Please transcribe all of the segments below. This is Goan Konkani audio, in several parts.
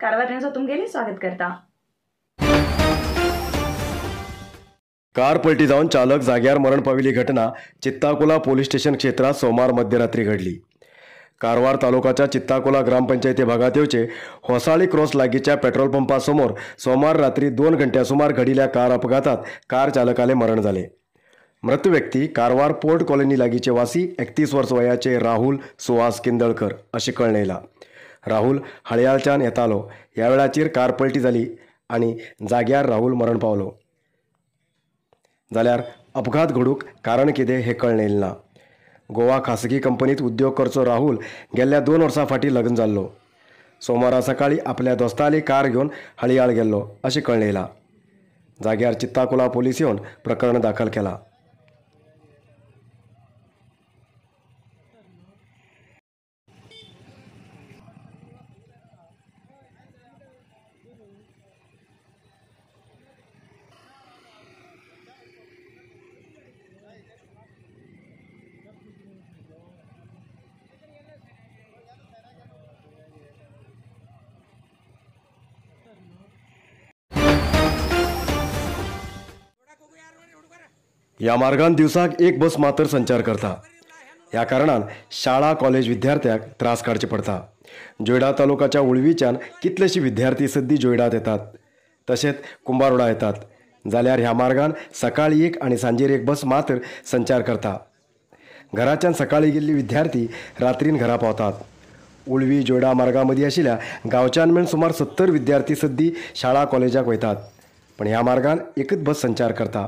कारवार न्यूज तुमगेले स्वागत करता। कार पलटी जावन चालक जाग्यार मरण पाविल्ली घटना चित्ताकोला पोलीस स्टेशन क्षेत्रात सोमार मध्यरात्री घडली। कारवार तालुकाच्या चित्ताकोला ग्रामपंचायती भागात येवचे होसाळी क्रॉस लागीच्या पेट्रोल पंपासमोर सोमवार रात्री 2 घंट्या सुमार घडिल्ल्या कार अपघातात कार चालकाले मरण झाले। मृत व्यक्ती कारवार पोर्ट कॉलनी लागीचे वासी 31 वर्ष वयाचे राहुल सुहास किंदळकर अशें कळ्ळें येयलां। राहुल हळयाळच्यान येतालो। ह्या वेळाचेर कार पलटी जाली आनी जाग्यार राहुल मरण पावलो। जाल्यार अपघात घडूंक कारण कितें हें कळ्ळें येयलें ना। गोवा खासगी कंपनीत उद्योग करचो राहुल गेल्ल्या 2 वर्सां फाटीं लग्न जाल्लो। सोमारा सकाळीं आपल्या दोस्ताली कार घेवन हळयाळ गेल्लो अशें कळ्ळें येयलां। जाग्यार चित्ताकोला पोलीस येवन प्रकरण दाखल केलां। ह्या मार्गान दिवसाक एक बस मात्र संचार करता। ह्या कारणान शाळा कॉलेज विद्यार्थ्यांक त्रास काडचे पडता। जोयडा तालुकाच्या उळवीच्यान कितलेशे विद्यार्थी सद्दी जोयडात येतात, तशेंच कुंभारवाडा येतात। जाल्यार ह्या मार्गान सकाळी 1 आनी सांजेर 1 बस मात्र संचार करता। घराच्यान सकाळी गेल्ली विद्यार्थी रात्रीन घरा पावतात। उळवी जोयडा मार्गा मदीं आशिल्ल्या गांवच्यान मेळून सुमार 70 विद्यार्थी सद्दी शाळा कॉलेजाक वयतात, पण ह्या मार्गान एकच बस संचार करता।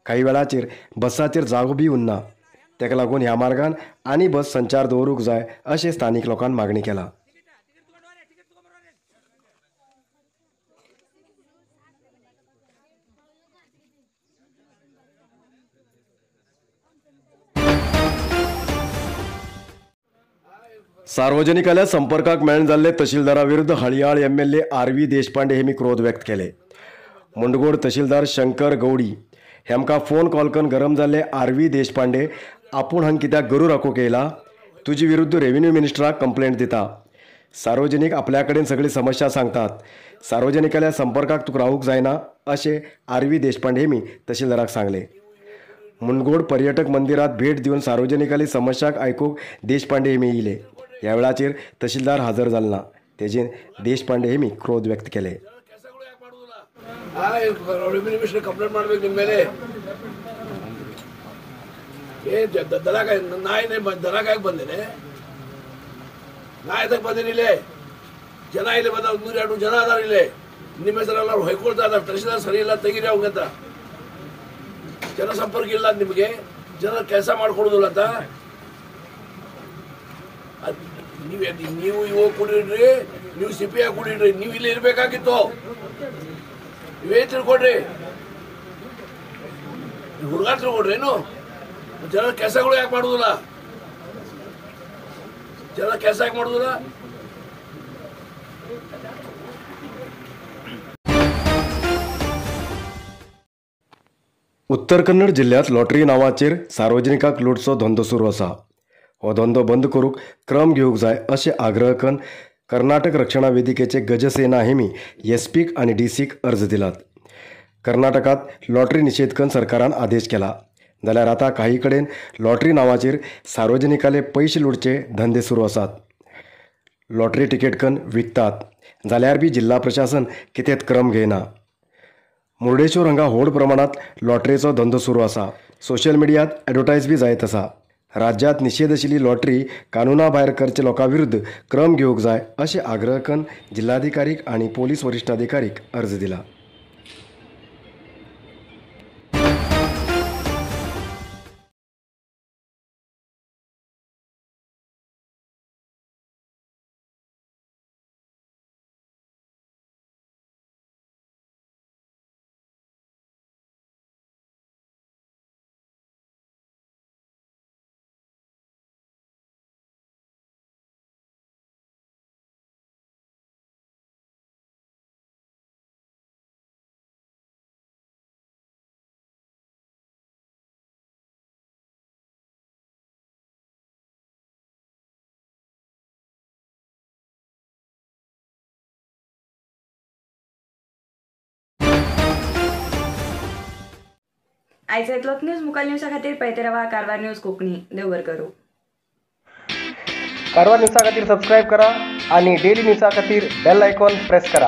काही वेळाचेर बसाचेर जागो बी उरना। ताका लागून ह्या मार्गान आनी बस संचार दवरूंक जाय अशें स्थानीक लोकांनी मागणी केला। सार्वजनिकाल्या संपर्काक मेळन जाल्ले तहसीलदारा विरुद्ध हळयाळ MLA RV Deshpande हेमी क्रोध व्यक्त केले। मुंडगोड तहसीलदार शंकर गौडी हेमका फोन कॉल करून गरम जाल्ले आरवी देशपांडे आपूण हांगा कित्याक गरू राखूंक येयला, तुजे विरुद्ध रेव्हेन्यू मिनिस्टराक कंप्लेंट दिता। सार्वजनिक आपल्या कडेन सगळी समस्या सांगतात, सार्वजनिकाल्या संपर्काक तुका रावूंक जायना अशें आरवी देशपांडे हेमी तहसीलदाराक सांगलें। मुंडगोड पर्यटक मंदिरात भेट दिवन सार्वजनिकाली समस्याक आयकूंक देशपांडे हेमी येयले। ह्या वेळाचेर तहसीलदार हजर जाल ना, तेजेर देशपांडे हेमी क्रोध व्यक्त केले। ಕಂಪ್ಲೇಂಟ್ ಮಾಡ್ಬೇಕು ನಿಮ್ಮ ಮೇಲೆ. ಏ ದನ ಕಾಯ ನಾಯಿನೇ ದನ ಕಾಯಕ್ಕೆ ಬಂದೇನೆ, ನಾಯಿ ತಗ ಬಂದೇನಿ. ಇಲ್ಲೇ ಜನ ಇಲ್ಲಿ ಬಂದ 100-200 ಜನ ಅದಾರ ಇಲ್ಲಿ. ನಿಮ್ಮ ಹೆಸರೆಲ್ಲ ಹೊಯ್ಕೊಳ್ತಾ ಇದಾರೆ, ತಹಸೀಲ್ದಾರ್ ಸರಿ ಇಲ್ಲ ತೆಗೀರಿ ಅವಂಗಂತ. ಜನ ಸಂಪರ್ಕ ಇಲ್ಲ ನಿಮಗೆ, ಜನರ ಕೆಲಸ ಮಾಡ್ಕೊಡೋದಿಲ್ಲ ಅಂತ. ನೀವು ಇವಾಗ ಕುಡಿಡ್ರಿ, ನೀವು ಸಿ ಪಿ I ಕುಡಿಡ್ರಿ, ನೀವು ಇಲ್ಲಿ ಇರ್ಬೇಕಾಗಿತ್ತು. ನೀವೇ ತಿಳ್ಕೊಡ್ರಿ, ಹುಡುಗ ತಿಳ್ಕೊಡ್ರಿ. ಏನು ಜನರ ಕೆಲಸಗಳು ಯಾಕೆ ಮಾಡುದಿಲ್ಲ? ಜನರ ಕೆಲಸ ಯಾಕೆ ಮಾಡುದಿಲ್ಲ? उत्तर कन्नड जिल्ह्यांत लॉटरी नांवाचेर सार्वजनिकांक लुटचो धंदो सुरू आसा। हो धंदो बंद करूंक क्रम घेवंक जाय अशें आग्रह करून कर्नाटक रक्षणा वेदिकेचे गजसेना हेमी एसपीक आनी डीसीक अर्ज दिलात। कर्नाटकांत लॉटरी निशेध करून सरकारान आदेश केला, जाल्यार आतां काही कडेन लॉटरी नांवाचेर सार्वजनिकाले पयशे लुटचे धंदे सुरू आसात। लॉटरी तिकेट करून विकतात, जाल्यार बी जिल्हा प्रशासन कितेंच क्रम घेयना। मुर्डेश्वर हांगा व्हड प्रमाणांत लॉटरीचो धंदो सुरू आसा। सोशल मिडियात एडवर्टायज बी जायत आसा। राज्यात निशेध आशिल्ली लॉटरी कानूना भायर करचे लोकां विरुद्ध क्रम घेवंक जाय अशें आग्रह करून जिल्हाधिकारीक आनी पोलीस वरिश्ठ अधिकारीक अर्ज दिला। आयज इतलोच न्यूज. मुखार न्यूजा खातीर पळयत रावा कारवार न्यूज कोंकणी. देव बरें करूं. कारवार न्यूजा खातीर सबस्क्रायब करा आणि डेली न्यूजा खातीर बेल आयकॉन प्रेस करा.